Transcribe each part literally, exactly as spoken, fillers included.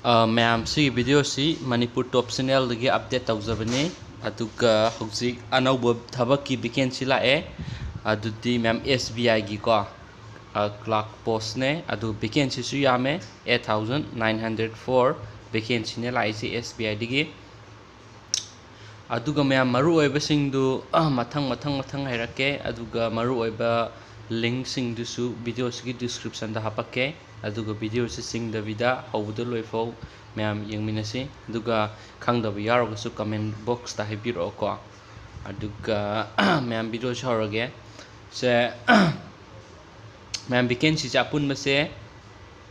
ꯑ, ꯃꯌꯥꯝ, ꯁꯤꯒꯤ video ꯁꯤ ꯃꯅꯤꯄꯨꯔ ꯇꯣꯞ ꯆꯦꯅꯦꯜꯗꯒꯤ update ꯇꯧꯖꯕꯅꯤ꯫ ꯑꯗꯨꯒ ꯍꯧꯖꯤꯛ ꯑꯅꯧꯕ ꯊꯕꯛꯀꯤ vacancy ꯂꯥꯛꯑꯦ꯫ ꯑꯗꯨꯗꯤ ꯃꯌꯥꯝ, S B I ꯒꯤꯀꯣ, ꯑ, clerk post ꯅꯦ꯫ ꯑꯗꯨ vacancy ꯁꯨ ꯌꯥꯝꯃꯦ, eight thousand nine hundred four vacancy ꯅꯦ ꯂꯥꯛꯏꯁꯦ S B I ꯗꯒꯤ꯫ ꯑꯗꯨꯒ ꯃꯌꯥꯝ, ꯃꯔꯨ ꯑꯣꯏꯕꯁꯤꯡꯗꯨ, ꯑ, ꯃꯊꯪ, ꯃꯊꯪ, ꯃꯊꯪ ꯍꯥꯏꯔꯛꯀꯦ꯫ ꯑꯗꯨꯒ ꯃꯔꯨ ꯑꯣꯏꯕ link ꯁꯤꯡꯗꯨꯁꯨ video ꯁꯤꯒꯤ description ꯗ ꯍꯥꯄꯛꯀꯦ꯫ ꯑꯗꯨꯒ video ꯁꯤ ꯆꯤꯡꯗꯕꯤꯗ ꯍꯧꯕꯗ ꯂꯣꯏꯐꯥꯎ ꯃꯌꯥꯝ ꯌꯦꯡꯃꯤꯟꯅꯁꯤ꯫ ꯑꯗꯨꯒ ꯈꯪꯗꯕ ꯌꯥꯎꯔꯒꯁꯨ comment box ꯇ ꯍꯥꯏꯕꯤꯔꯛꯑꯣꯀꯣ꯫ ꯑꯗꯨꯒ ꯃꯌꯥꯝ, video ꯁꯤ ꯍꯧꯔꯒꯦ꯫ ꯁꯦ, ꯃꯌꯥꯝ, vacancy ꯁꯦ ꯑꯄꯨꯟꯕꯁꯦ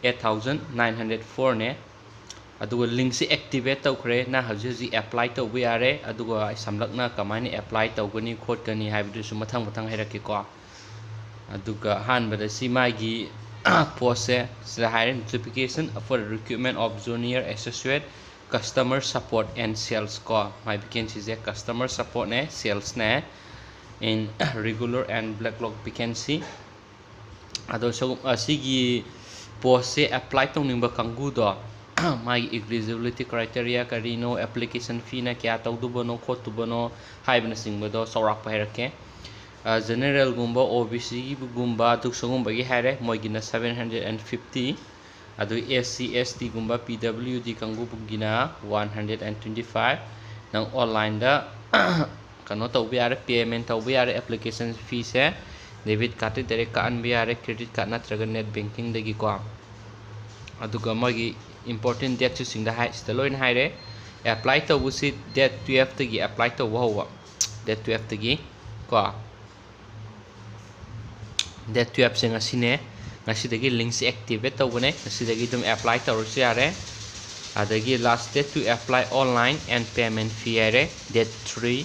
eight thousand nine hundred four ꯅꯦ꯫ ꯑꯗꯨꯒ link ꯁꯤ activate ꯇꯧꯈ꯭ꯔꯦ꯫ ꯅꯪ ꯍꯧꯖꯤꯛ ꯍꯧꯖꯤꯛ apply ꯇꯧꯕ ꯌꯥꯔꯦ꯫ ꯑꯗꯨꯒ ꯑꯩ ꯁꯝꯂꯞꯅ ꯀꯃꯥꯏꯅ apply ꯇꯧꯒꯅꯤ ꯈꯣꯠꯀꯅꯤ ꯍꯥꯏꯕꯗꯨꯁꯨ ꯃꯊꯪ ꯃꯊꯪ ꯍꯥꯏꯔꯛꯀꯦꯀꯣ꯫ ꯑꯗꯨꯒ ꯑꯍꯥꯟꯕꯗ ꯁꯤ ꯃꯥꯒꯤ post ꯁꯦ ꯁꯤꯗ ꯍꯥꯏꯔꯦ, "Notification for the recruitment of junior associate customer support and sales" ꯀꯣ꯫ ꯃꯥꯏ vacancy ꯁꯦ customer support ꯅꯦ, sales ꯅꯦ, in regular and backlog vacancy꯫ ꯑꯗꯣ ꯁꯒꯨꯝ-, ꯑꯁꯤꯒꯤ post ꯁꯦ apply ꯇꯧꯅꯤꯡꯕ ꯀꯥꯡꯕꯨꯗꯣ, ꯃꯥꯒꯤ eligibility criteria ꯀꯔꯤꯅꯣ, application fee ꯅ ꯀꯌꯥ ꯇꯧꯗꯧꯕꯅꯣ ꯈꯣꯠꯇꯧꯕꯅꯣ ꯍꯥꯏꯕꯅꯆꯤꯡꯕꯗꯣ ꯆꯥꯎꯔꯥꯛꯄ ꯍꯥꯏꯔꯛꯀꯦ꯫ ꯑ, general ꯒꯨꯝꯕ, O B C ꯒꯨꯝꯕ, ꯑꯗꯨ ꯁꯒꯨꯝꯕꯒꯤ ꯍꯥꯏꯔꯦ, ꯃꯣꯏꯒꯤꯅ seven hundred and fifty꯫ ꯑꯗꯨ S C, S T ꯒꯨꯝꯕ, P W D ꯀꯥꯡꯕꯨꯒꯤꯅ one hundred and twenty five꯫ ꯅꯪ online ꯗ ꯀꯩꯅꯣ ꯇꯧꯕ ꯌꯥꯔꯦ, payment ꯇꯧꯕ ꯌꯥꯔꯦ꯫ Application fee ꯁꯦ debit card ꯇꯩ direct ꯀꯛꯍꯟꯕ ꯌꯥꯔꯦ, credit card ꯅꯠꯇ꯭ꯔꯒ net banking ꯗꯒꯤꯀꯣ꯫ ꯑꯗꯨꯒ ꯃꯣꯏꯒꯤ important date ꯁꯨ ꯁꯤꯡꯗ ꯍꯥꯏ-, ꯁꯤꯗ ꯂꯣꯏꯅ ꯍꯥꯏꯔꯦ꯫ Apply ꯇꯧꯕꯁꯤ date twelve ꯇꯒꯤ apply ꯇꯧꯕ ꯍꯧꯕ, date twelve ꯇꯒꯤ ꯀꯣ꯫ Date twelve ꯁꯦ ꯉꯁꯤꯅꯦ꯫ ꯉꯁꯤꯗꯒꯤ link ꯁꯦ activate ꯇꯧꯕꯅꯦ꯫ ꯉꯁꯤꯗꯒꯤ ꯑꯗꯨꯝ apply ꯇꯧꯔꯁꯨ ꯌꯥꯔꯦ꯫ ꯑꯗꯒꯤ last date to apply online and payment fee ꯍꯥꯏꯔꯦ, date three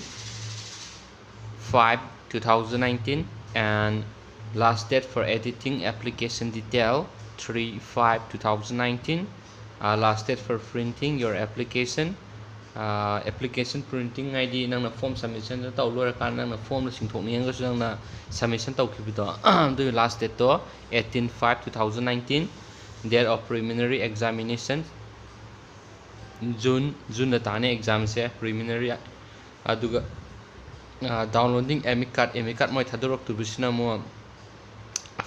five two thousand nineteen, and last date for editing application detail three five two thousand nineteen, uh, last date for printing your application, ꯑ, application printing ꯍꯥꯏꯗꯤ ꯅꯪꯅ form submission ꯇꯧ ꯂꯣꯏꯔꯀꯥꯟꯗ ꯅꯪꯅ form ꯗꯣ ꯆꯤꯡꯊꯣꯛꯅꯤꯡꯉꯒꯁꯨ ꯅꯪꯅ submission ꯇꯧꯈꯤꯕꯗꯣ, ꯑꯗꯨꯒꯤ last date to eighteen five two thousand nineteen, date of preliminary examination, June, Juneꯗ ꯇꯥꯅꯤ examꯁꯦ preliminary꯫ ꯑꯗꯨꯒ downloading admit card, admit card ꯃꯣꯏ ꯊꯥꯗꯣꯔꯛꯇꯣꯏꯕꯁꯤꯅ ꯑꯃꯨꯛ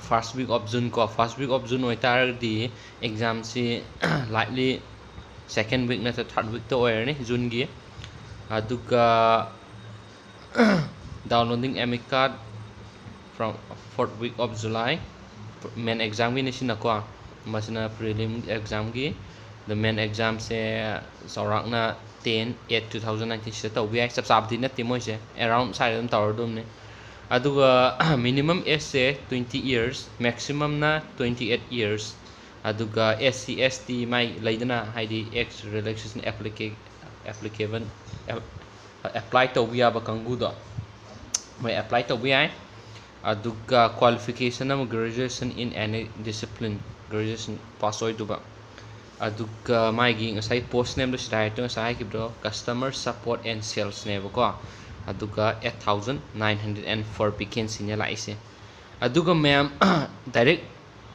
first week of June ꯀꯣ꯫ First week of June ꯑꯣꯏꯇꯥꯔꯒꯗꯤ examꯁꯤ likely second week ꯅꯠꯇ꯭ꯔ third weekꯇ ꯑꯣꯏꯔꯅꯤ Juneꯒꯤ꯫ ꯑꯗꯨꯒ downloading admit card from fourth week of July, main examꯒꯤꯅꯤ ꯁꯤꯅꯀꯣ꯫ ꯃꯁꯤꯅ prelim examꯒꯤ꯫ The main examꯁꯦ ꯆꯥꯎꯔꯥꯛꯅ ten eight two thousand nineteen ꯁꯤꯗ ꯇꯧꯕ ꯌꯥꯏ꯫ ꯆꯞ ꯆꯥꯕꯗꯤ ꯅꯠꯇꯦ ꯃꯣꯏꯁꯦ, around ꯁ꯭ꯋꯥꯏꯗ ꯑꯗꯨꯝ ꯇꯧꯔꯗꯧꯕꯅꯤ꯫ ꯑꯗꯨꯒ minimum ageꯁꯦ twenty years, maximumꯅ twenty eight years꯫ ꯑꯗꯨꯒ S C S T ꯃꯥꯏ ꯂꯩꯗꯅ, ꯍꯥꯏꯗꯤ age relaxation applica-, applicable, apply ꯇꯧꯕ ꯌꯥꯕ ꯀꯥꯡꯕꯨꯗꯣ, ꯃꯣꯏ apply ꯇꯧꯕ ꯌꯥꯏ꯫ ꯑꯗꯨꯒ qualification ꯑꯃ graduation in any discipline, graduation pass ꯑꯣꯏꯗꯧꯕ꯫ ꯑꯗꯨꯒ ꯃꯥꯒꯤ ꯉꯁꯥꯏ post nameꯗꯣ ꯁꯤꯗ ꯍꯥꯏꯔꯛꯇꯣ, ꯉꯁꯥꯏ ꯍꯥꯏꯈꯤꯕꯗꯣ customer support and salesꯅꯦꯕꯀꯣ꯫ ꯑꯗꯨꯒ eight thousand nine hundred and four vacancyꯅꯦ ꯂꯥꯛꯏꯁꯦ꯫ ꯑꯗꯨꯒ ꯃꯌꯥꯝ, direct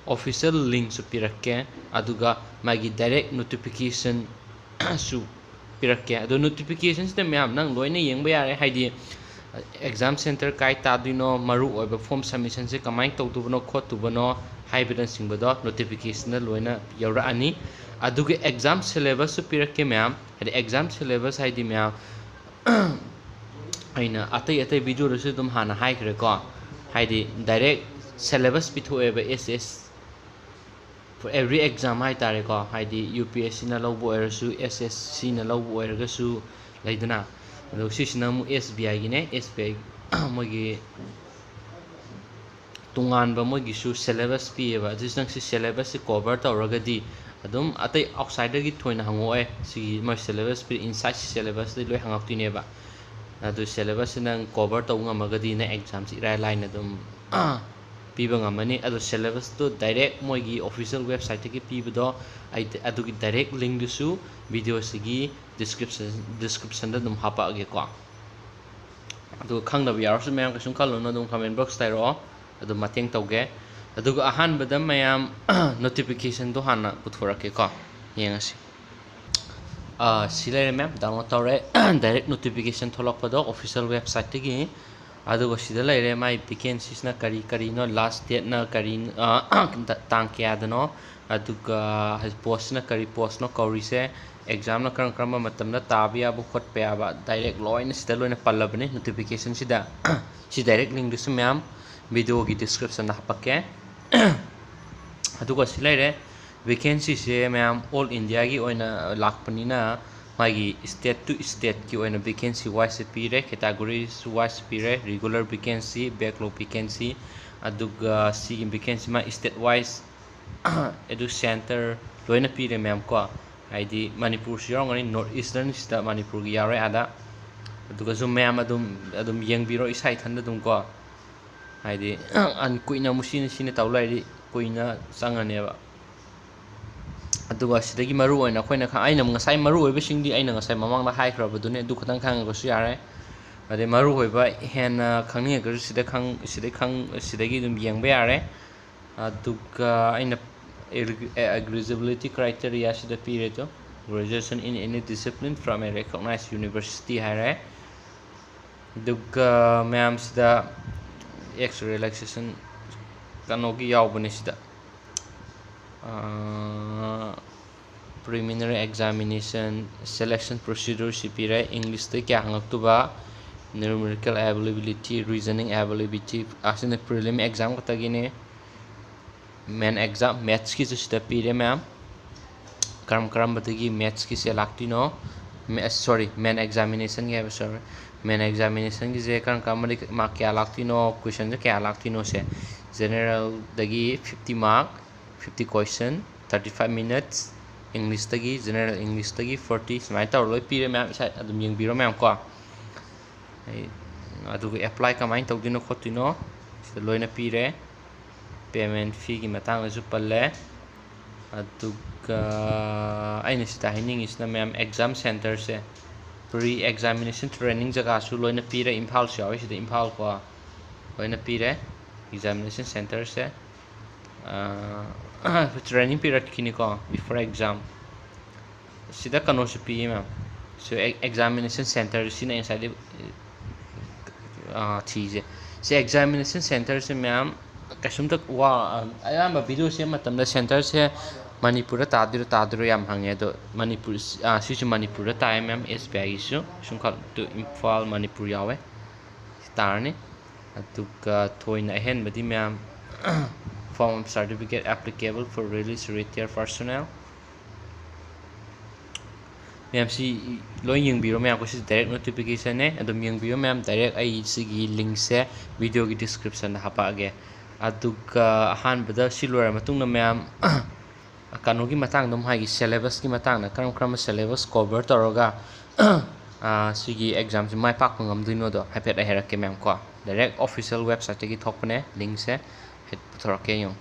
official linkꯁꯨ ꯄꯤꯔꯛꯀꯦ, ꯑꯗꯨꯒ ꯃꯥꯒꯤ direct notificationꯁꯨ ꯄꯤꯔꯛꯀꯦ꯫ ꯑꯗꯣ notificationꯁꯤꯗ ꯃꯌꯥꯝ ꯅꯪ ꯂꯣꯏꯅ ꯌꯦꯡꯕ ꯌꯥꯔꯦ, ꯍꯥꯏꯗꯤ exam center ꯀꯥꯏ ꯇꯥꯗꯣꯏꯅꯣ, ꯃꯔꯨ ꯑꯣꯏꯕ form submissionꯁꯦ ꯀꯃꯥꯏꯅ ꯇꯧꯗꯧꯕꯅꯣ ꯈꯣꯠꯇꯧꯕꯅꯣ ꯍꯥꯏꯕꯅꯆꯤꯡꯕꯗꯣ notificationꯗ ꯂꯣꯏꯅ ꯌꯧꯔꯛꯑꯅꯤ꯫ ꯑꯗꯨꯒ exam syllabusꯁꯨ ꯄꯤꯔꯛꯀꯦ ꯃꯌꯥꯝ, ꯍꯥꯏꯗꯤ exam syllabus ꯍꯥꯏꯗꯤ ꯃꯌꯥꯝ, ꯑꯩꯅ ꯑꯇꯩ ꯑꯇꯩ videoꯗꯁꯨ ꯑꯗꯨꯝ ꯍꯥꯟꯅ ꯍꯥꯏꯈ꯭ꯔꯦꯀꯣ, ꯍꯥꯏꯗꯤ direct syllabus ꯄꯤꯊꯣꯛꯑꯦꯕ S S, for every exam ꯍꯥꯏꯇꯥꯔꯦꯀꯣ, ꯍꯥꯏꯗꯤ UPSCꯅ ꯂꯧꯕ ꯑꯣꯏꯔꯁꯨ, SSCꯅ ꯂꯧꯕ ꯑꯣꯏꯔꯒꯁꯨ ꯂꯩꯗꯅ꯫ ꯑꯗꯣ ꯁꯤꯁꯤꯅ ꯑꯃꯨꯛ SBIꯒꯤꯅꯦ, SBI ꯃꯣꯏꯒꯤ ꯇꯣꯉꯥꯟꯕ ꯃꯣꯏꯒꯤꯁꯨ syllabus ꯄꯤꯌꯦꯕ꯫ ꯑꯗꯨꯁꯨ ꯅꯪ ꯁꯤ syllabusꯁꯦ cover ꯇꯧꯔꯒꯗꯤ ꯑꯗꯨꯝ ꯑꯇꯩ outsiderꯒꯤ ꯊꯣꯏꯅ ꯍꯪꯉꯛꯑꯣꯏ꯫ ꯁꯤꯒꯤ ꯃꯣꯏ syllabus ꯄꯤ, inside syllabusꯇꯩ ꯂꯣꯏ ꯍꯪꯉꯛꯇꯣꯏꯅꯦꯕ꯫ ꯑꯗꯨ syllabusꯁꯦ ꯅꯪ cover ꯇꯧꯕ ꯉꯝꯃꯒꯗꯤ ꯅꯪ examꯁꯦ ꯏꯔꯥꯏ ꯂꯥꯏꯅ ꯑꯗꯨꯝ ꯄꯤꯕ ꯉꯝꯃꯅꯤ꯫ ꯑꯗꯣ syllabusꯇꯣ direct ꯃꯣꯏꯒꯤ official websiteꯇꯒꯤ ꯄꯤꯕꯗꯣ, ꯑꯩ ꯑꯗꯨꯒꯤ direct linkꯗꯨꯁꯨ videoꯁꯤꯒꯤ description, descriptionꯗ ꯑꯗꯨꯝ ꯍꯥꯄꯛꯑꯒꯦꯀꯣ꯫ ꯑꯗꯨꯒ ꯈꯪꯗꯕ ꯌꯥꯎꯔꯁꯨ ꯃꯌꯥꯝ ꯀꯩꯁꯨꯝ ꯈꯜꯂꯨꯅꯨ, ꯑꯗꯨꯝ comment boxꯇ ꯍꯥꯏꯔꯛꯑꯣ, ꯑꯗꯨꯝ ꯃꯇꯦꯡ ꯇꯧꯒꯦ꯫ ꯑꯗꯨꯒ ꯑꯍꯥꯟꯕꯗ ꯃꯌꯥꯝ notificationꯗꯣ ꯍꯥꯟꯅ ꯄꯨꯊꯣꯔꯛꯀꯦꯀꯣ, ꯌꯦꯡꯉꯁꯤ꯫ ꯑꯥ, ꯁꯤ ꯂꯩꯔꯦ ꯃꯦꯝ, download ꯇꯧꯔꯦ꯫ Direct notification ꯊꯣꯛꯂꯛꯄꯗꯣ official websiteꯇꯒꯤ꯫ ꯑꯗꯨꯒ ꯁꯤꯗ ꯂꯩꯔꯦ ꯃꯥꯏ vacancyꯁꯤꯅ ꯀꯔꯤ ꯀꯔꯤꯅꯣ, last dateꯅ ꯀꯔꯤ, ꯑꯥ, ꯇꯥꯡ ꯀꯌꯥꯗꯅꯣ, ꯑꯗꯨꯒ postꯁꯤꯅ ꯀꯔꯤ postꯅꯣ ꯀꯧꯔꯤꯁꯦ, examꯅ ꯀꯔꯝ ꯀꯔꯝꯕ ꯃꯇꯝꯗ ꯇꯥꯕ ꯌꯥꯕ ꯈꯣꯠꯄ ꯌꯥꯕ, direct ꯂꯣꯏꯅ ꯁꯤꯗ ꯂꯣꯏꯅ ꯄꯜꯂꯕꯅꯦ notificationꯁꯤꯗ꯫ ꯁꯤ direct linkꯗꯨꯁꯨ ꯃꯌꯥꯝ videoꯒꯤ descriptionꯗ ꯍꯥꯞꯄꯛꯀꯦ꯫ ꯑꯗꯨꯒ ꯁꯤ ꯂꯩꯔꯦ, vacancyꯁꯦ ꯃꯌꯥꯝ all Indiaꯒꯤ ꯑꯣꯏꯅ ꯂꯥꯛꯄꯅꯤꯅ ꯃꯥꯒꯤ state to stateꯀꯤ ꯑꯣꯏꯅ vacancy wise ꯄꯤꯔꯦ, categories wise ꯄꯤꯔꯦ, regular vacancy, backlog vacancy, ꯑꯗꯨꯒ ꯁꯤꯒꯤ vacancy ꯃꯥ state wise ꯑꯗꯨ center ꯂꯣꯏꯅ ꯄꯤꯔꯦ ꯃꯌꯥꯝ ꯀꯣ꯫ ꯍꯥꯏꯗꯤ ꯃꯅꯤꯄꯨꯔꯁꯨ ꯌꯥꯎꯔꯝꯒꯅꯤ, North Easternꯁꯤꯗ ꯃꯅꯤꯄꯨꯔꯒꯤ ꯌꯥꯎꯔꯦ ꯑꯥꯗ꯫ ꯑꯗꯨꯒꯁꯨ ꯃꯌꯥꯝ ꯑꯗꯨꯝ, ꯑꯗꯨꯝ ꯌꯦꯡꯕꯤꯔꯣ ꯏꯁꯥ ꯏꯊꯟꯗ ꯑꯗꯨꯝ ꯀꯣ꯫ ꯍꯥꯏꯗꯤ ꯀꯨꯏꯅ ꯑꯃꯨꯛ ꯁꯤꯅ, ꯁꯤꯅ ꯇꯧ ꯂꯩꯔꯗꯤ ꯀꯨꯏꯅ ꯆꯪꯉꯅꯦꯕ꯫ ꯑꯗꯨꯒ ꯁꯤꯗꯒꯤ ꯃꯔꯨ ꯑꯣꯏꯅ ꯑꯩꯈꯣꯏꯅ ꯈ-, ꯑꯩꯅ ꯉꯁꯥꯏ ꯃꯔꯨ ꯑꯣꯏꯕꯁꯤꯡꯗꯤ ꯑꯩꯅ ꯉꯁꯥꯏ ꯃꯃꯥꯡꯗ ꯍꯥꯏꯈ꯭ꯔꯕꯗꯨꯅꯤ, ꯑꯗꯨ ꯈꯛꯇꯪ ꯈꯪꯉꯒꯁꯨ ꯌꯥꯔꯦ꯫ ꯑꯗꯩ ꯃꯔꯨ ꯑꯣꯏꯕ ꯍꯦꯟꯅ ꯈꯪꯅꯤꯡꯉꯒꯁꯨ ꯁꯤꯗ ꯈꯪ-, ꯁꯤꯗꯩ ꯈꯪ-, ꯁꯤꯗꯒꯤ ꯑꯗꯨꯝ ꯌꯦꯡꯕ ꯌꯥꯔꯦ꯫ ꯑꯗꯨꯒ ꯑꯩꯅ eligibility criteria ꯁꯤꯗ ꯄꯤꯔꯦ ꯑꯗꯣ, graduation in any discipline from a recognized university ꯍꯥꯏꯔꯦ꯫ ꯑꯗꯨꯒ ꯃꯌꯥꯝꯁꯤꯗ age relaxation ꯀꯩꯅꯣꯒꯤ ꯌꯥꯎꯕꯅꯦ ꯁꯤꯗ꯫ ꯑꯥ, preliminary examination, selection procedure ꯁꯤ ꯄꯤꯔꯦ꯫ Englishꯇ ꯀꯌꯥ ꯍꯪꯉꯛꯇꯣꯏꯕ, numerical ability, reasoning ability, ꯑꯁꯤꯅ prelim exam ꯈꯛꯇꯒꯤꯅꯦ꯫ Main exam, mathsꯀꯤꯁꯨ ꯁꯤꯗ ꯄꯤꯔꯦ ꯃꯌꯥꯝ꯫ ꯀꯔꯝ ꯀꯔꯝꯕꯗꯒꯤ mathsꯀꯤꯁꯦ ꯂꯥꯛꯇꯣꯏꯅꯣ? ꯃꯦ-, sorry, main examinationꯒꯤ ꯍꯥꯏꯕ, sorry, main examinationꯒꯤꯁꯦ ꯀꯔꯝ ꯀꯔꯝꯕꯗꯒꯤ mark ꯀꯌꯥ ꯂꯥꯛꯇꯣꯏꯅꯣ, questionꯁꯦ ꯀꯌꯥ ꯂꯥꯛꯇꯣꯏꯅꯣꯁꯦ꯫ Generalꯗꯒꯤ fifty mark, fifty question, thirty five minutes꯫ Englishꯇꯒꯤ, general Englishꯇꯒꯤ forty, ꯁꯨꯃꯥꯏꯅ ꯇꯧꯔ ꯂꯣꯏ ꯄꯤꯔꯦ ꯃꯌꯥꯝ, ꯏꯁꯥ ꯑꯗꯨꯝ ꯌꯦꯡꯕꯤꯔꯣ ꯃꯌꯥꯝ ꯀꯣ꯫ ꯑꯩ, ꯑꯗꯨꯒ apply ꯀꯃꯥꯏꯅ ꯇꯧꯗꯣꯏꯅꯣ ꯈꯣꯠꯇꯣꯏꯅꯣ ꯁꯤꯗ ꯂꯣꯏꯅ ꯄꯤꯔꯦ꯫ Payment feeꯒꯤ ꯃꯇꯥꯡꯗꯁꯨ ꯄꯜꯂꯦ꯫ ꯑꯗꯨꯒ ꯑꯩꯅ ꯁꯤꯗ ꯍꯥꯏꯅꯤꯡꯉꯤꯁꯤꯅ ꯃꯌꯥꯝ exam centreꯁꯦ, pre examination training ꯖꯒꯥꯁꯨ ꯂꯣꯏꯅ ꯄꯤꯔꯦ꯫ ꯏꯝꯐꯥꯜꯁꯨ ꯌꯥꯎꯋꯤ ꯁꯤꯗ, ꯏꯝꯐꯥꯜ ꯀꯣ, ꯂꯣꯏꯅ ꯄꯤꯔꯦ examination centreꯁꯦ꯫ ꯑꯥ, training ꯄꯤꯔꯛꯈꯤꯅꯤꯀꯣ before exam꯫ ꯁꯤꯗ ꯀꯩꯅꯣꯁꯨ ꯄꯤꯌꯦ ꯃꯌꯥꯝ꯫ ꯁꯤ examination centre ꯁꯤꯅ ꯉꯁꯥꯏꯗꯤ ꯊꯤꯁꯦ꯫ ꯁꯤ examination centreꯁꯦ ꯃꯌꯥꯝ ꯀꯩꯁꯨꯝꯇ ꯋꯥ ꯑꯌꯥꯝꯕ ꯚꯤꯗꯤꯑꯣ ꯁꯦꯝꯕ ꯃꯇꯝꯗ centreꯁꯦ ꯃꯅꯤꯄꯨꯔꯗ ꯇꯥꯗꯣꯏꯔꯣ ꯇꯥꯗꯣꯏꯔꯣ ꯌꯥꯝ ꯍꯪꯉꯦ꯫ ꯑꯗꯣ ꯃꯅꯤꯄꯨꯔ ꯁꯤꯁꯨ ꯃꯅꯤꯄꯨꯔꯗ ꯇꯥꯏ ꯃꯌꯥꯝ꯫ ꯑꯦꯁ ꯕꯤ ꯑꯥꯏꯒꯤꯁꯨ ꯁꯨꯝ ꯈꯛ ꯏꯝꯐꯥꯜ ꯃꯅꯤꯄꯨꯔ ꯌꯥꯎꯋꯦ꯫ ꯁꯤ ꯇꯥꯔꯅꯤ꯫ ꯑꯗꯨꯒ ꯊꯣꯏꯅ ꯑꯍꯦꯟꯕꯗꯤ ꯃꯌꯥꯝ form of certificate applicable for release retired personnel꯫ ꯃꯌꯥꯝ ꯁꯤ ꯂꯣꯏ ꯌꯦꯡꯕꯤꯔꯣ ꯃꯌꯥꯝ꯫ ꯑꯩꯈꯣꯏ ꯁꯤ direct notificationꯅꯦ꯫ ꯑꯗꯨꯝ ꯌꯦꯡꯕꯤꯌꯣ ꯃꯌꯥꯝ꯫ Direct ꯑꯩ ꯁꯤꯒꯤ linkꯁꯦ videoꯒꯤ descriptionꯗ ꯍꯥꯄꯛꯑꯒꯦ꯫ ꯑꯗꯨꯒ ꯑꯍꯥꯟꯕꯗ ꯁꯤ ꯂꯣꯏꯔ ꯃꯇꯨꯡꯗ ꯃꯌꯥꯝ ꯀꯩꯅꯣꯒꯤ ꯃꯇꯥꯡꯗ ꯑꯃꯨꯛ ꯍꯥꯏꯒꯦ꯫ syllabusꯀꯤ ꯃꯇꯥꯡꯗ ꯀꯔꯝ ꯀꯔꯝꯕ syllabus cover ꯇꯧꯔꯒ ꯁꯤꯒꯤ examꯁꯦ ꯃꯥꯏ ꯄꯥꯛꯄ ꯉꯝꯗꯣꯏꯅꯣꯗꯣ ꯍꯥꯏꯐꯦꯠ ꯑꯩ ꯍꯥꯏꯔꯛꯀꯦ ꯃꯌꯥꯝ ꯀꯣ꯫ Direct official websiteꯇꯒꯤ ꯊꯣꯛꯄꯅꯦ꯫ Linkꯁꯦ ꯍꯦꯛ ꯄꯨꯊꯣꯔꯛꯀꯦ ꯌꯦꯡꯉꯨ꯫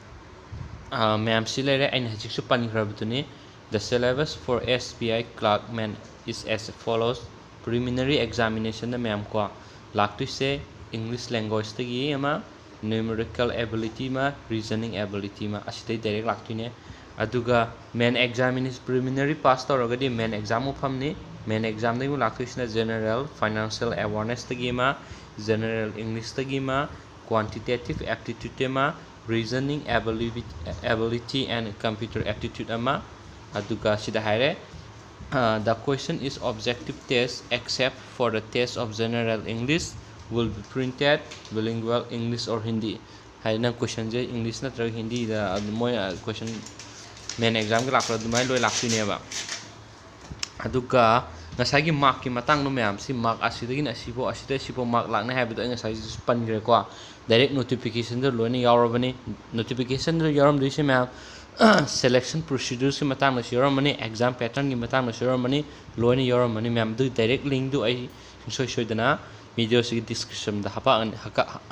ꯃꯌꯥꯝ ꯁꯤ ꯂꯩꯔꯦ꯫ ꯑꯩꯅ ꯍꯧꯖꯤꯛꯁꯨ ꯄꯟꯈ꯭ꯔꯕꯗꯨꯅꯤ꯫ The syllabus for S B I clerk men is as follows: preliminary examinationꯗ ꯃꯌꯥꯝ ꯀꯣ ꯂꯥꯛꯇꯣꯏꯁꯦ English languageꯇꯒꯤ ꯑꯃ, numerical ability ꯑꯃ, reasoning ability ꯑꯃ, ꯑꯁꯤꯗꯩ direct ꯂꯥꯛꯇꯣꯏꯅꯦ꯫ ꯑꯗꯨꯒ main examination, preliminary pass ꯇꯧꯔꯒꯗꯤ main exam ꯑꯃꯨꯛ ꯐꯝꯅꯤ꯫ Main examꯗꯒꯤ ꯑꯃꯨꯛ ꯂꯥꯛꯇꯣꯏꯁꯤꯅ general, financial awarenessꯇꯒꯤ ꯑꯃ, general Englishꯇꯒꯤ ꯑꯃ, quantitative aptitude ꯑꯃ, reasoning ability, ability and computer aptitude ꯑꯃ꯫ ꯑꯗꯨꯒ ꯁꯤꯗ ꯍꯥꯏꯔꯦ, "The question is objective test except for the test of general English will be printed bilingual English or Hindi." ꯍꯥꯏꯗꯤ ꯅꯪ questionꯁꯦ English ꯅꯠꯇ꯭ꯔꯒ Hindiꯗ ꯑꯗꯨꯝ ꯃꯣꯏ question main examꯒꯤ ꯂꯥꯛꯄꯗ ꯑꯗꯨꯃꯥꯏꯅ ꯂꯣꯏ ꯂꯥꯛꯇꯣꯏꯅꯦꯕ꯫ ꯑꯗꯨꯒ ꯉꯁꯥꯏꯒꯤ markꯀꯤ ꯃꯇꯥꯡꯗꯣ ꯃꯌꯥꯝꯁꯤ, mark ꯑꯁꯤꯗꯒꯤꯅ ꯑꯁꯤꯐꯥꯎ, ꯑꯁꯤꯗ ꯑꯁꯤꯐꯥꯎ mark ꯂꯥꯛꯅꯤ ꯍꯥꯏꯕꯗꯣ ꯑꯩ ꯉꯁꯥꯏꯁꯨ ꯄꯟꯈ꯭ꯔꯦꯀꯣ꯫ Direct notificationꯗ ꯂꯣꯏꯅ ꯌꯥꯎꯔꯕꯅꯤ꯫ Notificationꯗ ꯌꯥꯎꯔꯝꯗꯣꯏꯁꯦ ꯃꯌꯥꯝ selection proceduresꯀꯤ ꯃꯇꯥꯡꯗꯁꯨ ꯌꯥꯎꯔꯝꯃꯅꯤ, exam patternꯒꯤ ꯃꯇꯥꯡꯗꯁꯨ ꯌꯥꯎꯔꯝꯃꯅꯤ, ꯂꯣꯏꯅ ꯌꯥꯎꯔꯝꯃꯅꯤ ꯃꯌꯥꯝ꯫ ꯑꯗꯨꯒꯤ direct linkꯗꯨ ꯑꯩ ꯁꯨꯡꯁꯣꯏ ꯁꯣꯏꯗꯅ videoꯁꯤꯒꯤ descriptionꯗ ꯍꯥꯄꯛꯑꯅꯤ,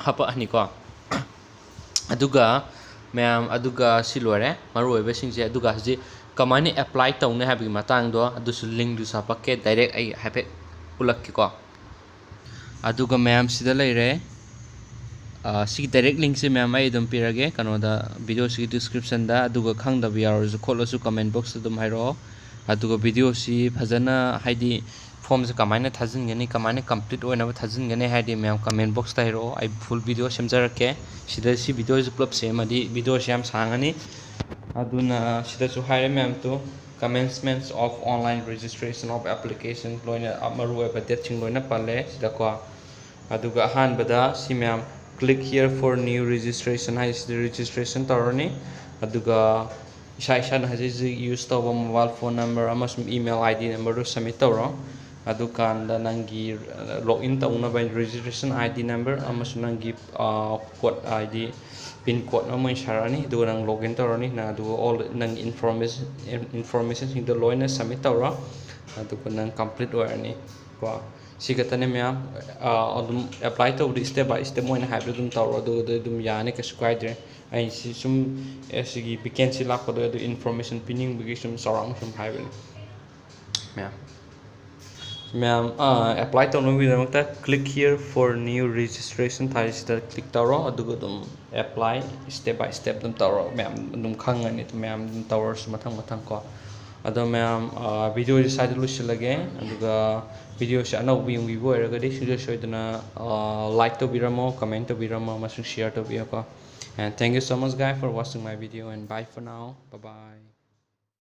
ꯍꯥꯄꯛꯑꯅꯤꯀꯣ꯫ ꯑꯗꯨꯒ ꯃꯌꯥꯝ, ꯑꯗꯨꯒ ꯁꯤ ꯂꯣꯏꯔꯦ ꯃꯔꯨ ꯑꯣꯏꯕꯁꯤꯡꯁꯦ꯫ ꯑꯗꯨꯒ ꯍꯧꯖꯤꯛ ꯀꯃꯥꯏꯅ apply ꯇꯧꯅꯤ ꯍꯥꯏꯕꯒꯤ ꯃꯇꯥꯡꯗꯣ ꯑꯗꯨꯁꯨ linkꯗꯨꯁꯨ ꯍꯥꯄꯛꯀꯦ꯫ Direct ꯑꯩ ꯍꯥꯏꯐꯦꯠ ꯎꯠꯂꯛꯀꯦꯀꯣ꯫ ꯑꯗꯨꯒ ꯃꯌꯥꯝ ꯁꯤꯗ ꯂꯩꯔꯦ꯫ ꯁꯤꯒꯤ direct linkꯁꯦ ꯃꯌꯥꯝ ꯑꯩ ꯑꯗꯨꯝ ꯄꯤꯔꯒꯦ ꯀꯩꯅꯣꯗ, videoꯁꯤꯒꯤ descriptionꯗ꯫ ꯑꯗꯨꯒ ꯈꯪꯗꯕ ꯌꯥꯎꯔꯁꯨ ꯈꯣꯠꯂꯁꯨ comment boxꯇ ꯑꯗꯨꯝ ꯍꯥꯏꯔꯛꯑꯣ꯫ ꯑꯗꯨꯒ videoꯁꯤ ꯐꯖꯅ, ꯍꯥꯏꯗꯤ formꯁꯦ ꯀꯃꯥꯏꯅ ꯊꯥꯖꯤꯟꯒꯅꯤ, ꯀꯃꯥꯏꯅ complete ꯑꯣꯏꯅꯕ ꯊꯥꯖꯤꯟꯒꯅꯤ ꯍꯥꯏꯗꯤ ꯃꯌꯥꯝ comment boxꯇ ꯍꯥꯏꯔꯛꯑꯣ, ꯑꯩ full video ꯁꯦꯝꯖꯔꯛꯀꯦ꯫ ꯁꯤꯗ ꯁꯤ videoꯁꯤ ꯄꯨꯂꯞ ꯁꯦꯝꯃꯗꯤ videoꯁꯤ ꯌꯥꯝ ꯁꯥꯡꯉꯅꯤ꯫ ꯑꯗꯨꯅ ꯁꯤꯗꯁꯨ ꯍꯥꯏꯔꯦ ꯃꯌꯥꯝ two, commencement of online registration of application ꯂꯣꯏꯅ ꯃꯔꯨꯑꯣꯏꯕ dateꯁꯤꯡ ꯂꯣꯏꯅ ꯄꯜꯂꯦ ꯁꯤꯗꯀꯣ꯫ ꯑꯗꯨꯒ ꯑꯍꯥꯟꯕꯗ ꯁꯤ ꯃꯌꯥꯝ click here for new registration ꯍꯥꯏꯁꯤꯗ registration ꯇꯧꯔꯅꯤ꯫ ꯑꯗꯨꯒ ꯏꯁꯥ ꯏꯁꯥꯅ ꯍꯧꯖꯤꯛ ꯍꯧꯖꯤꯛ use ꯇꯧꯕ mobile phone number ꯑꯃꯁꯨꯡ email ID numberꯗꯨ submit ꯇꯧꯔꯣ꯫ ꯑꯗꯨꯀꯥꯟꯗ ꯅꯪꯒꯤ login ꯇꯧꯅꯕ registration ID number ꯑꯃꯁꯨꯡ ꯅꯪꯒꯤ code ID, pin code ꯑꯃ ꯏꯁꯤꯜꯂꯅꯤ꯫ ꯑꯗꯨꯒ ꯅꯪ login ꯇꯧꯔꯅꯤ꯫ ꯅꯪ ꯑꯗꯨꯒ all ꯅꯪ information, informationꯁꯤꯡꯗꯣ ꯂꯣꯏꯅ submit ꯇꯧꯔꯣ꯫ ꯑꯗꯨꯒ ꯅꯪ complete ꯑꯣꯏꯔꯅꯤ ꯀꯣ꯫ ꯁꯤ ꯈꯛꯇꯅꯦ ꯃꯌꯥꯝ꯫ ꯑꯗꯨꯝ apply ꯇꯧꯕꯗꯤ step by step ꯃꯣꯏꯅ ꯍꯥꯏꯕꯗꯣ ꯑꯗꯨꯝ ꯇꯧꯔꯣ, ꯑꯗꯨꯒ ꯑꯗꯨꯝ ꯌꯥꯅꯤ, ꯀꯩꯁꯨ ꯀꯥꯏꯗ꯭ꯔꯦ꯫ ꯑꯩ ꯁꯤ ꯁꯨꯝ, ꯑꯦ, ꯁꯤꯒꯤ vacancy ꯂꯥꯛꯄꯗꯣ ꯑꯗꯨ information ꯄꯤꯅꯤꯡꯕꯒꯤ ꯁꯨꯝ ꯆꯥꯎꯔꯥꯛꯅ ꯁꯨꯝ ꯍꯥꯏꯕꯅꯤ ꯃꯌꯥꯝ꯫ ꯃꯌꯥꯝ, ꯑ, apply ꯇꯧꯅꯕꯒꯤꯗꯃꯛꯇ click here for new registration ꯊꯥꯔꯤꯁꯤꯗ click ꯇꯧꯔꯣ, ꯑꯗꯨꯒ ꯑꯗꯨꯝ apply step by step ꯑꯗꯨꯝ ꯇꯧꯔꯣ꯫ ꯃꯌꯥꯝ ꯑꯗꯨꯝ ꯈꯪꯉꯅꯤ, ꯑꯗꯨꯝ ꯃꯌꯥꯝ ꯑꯗꯨꯝ ꯇꯧꯔꯁꯨ ꯃꯊꯪ ꯃꯊꯪ ꯀꯣ꯫ ꯑꯗꯣ ꯃꯌꯥꯝ, ꯑ, videoꯁꯤ ꯁ꯭ꯋꯥꯏꯗ ꯂꯣꯏꯁꯤꯜꯂꯒꯦ꯫ ꯑꯗꯨꯒ videoꯁꯤ ꯑꯅꯧꯕ ꯌꯦꯡꯕꯤꯕ ꯑꯣꯏꯔꯒꯗꯤ ꯁꯨꯡꯁꯣꯏ ꯁꯣꯏꯗꯅ, ꯑ, like ꯇꯧꯕꯤꯔꯝꯃꯣ, comment ꯇꯧꯕꯤꯔꯝꯃꯣ, ꯑꯃꯁꯨꯡ share ꯇꯧꯕꯤꯌꯨꯀꯣ꯫ And thank you so much, guys, for watching my video, and bye for now. Bye bye.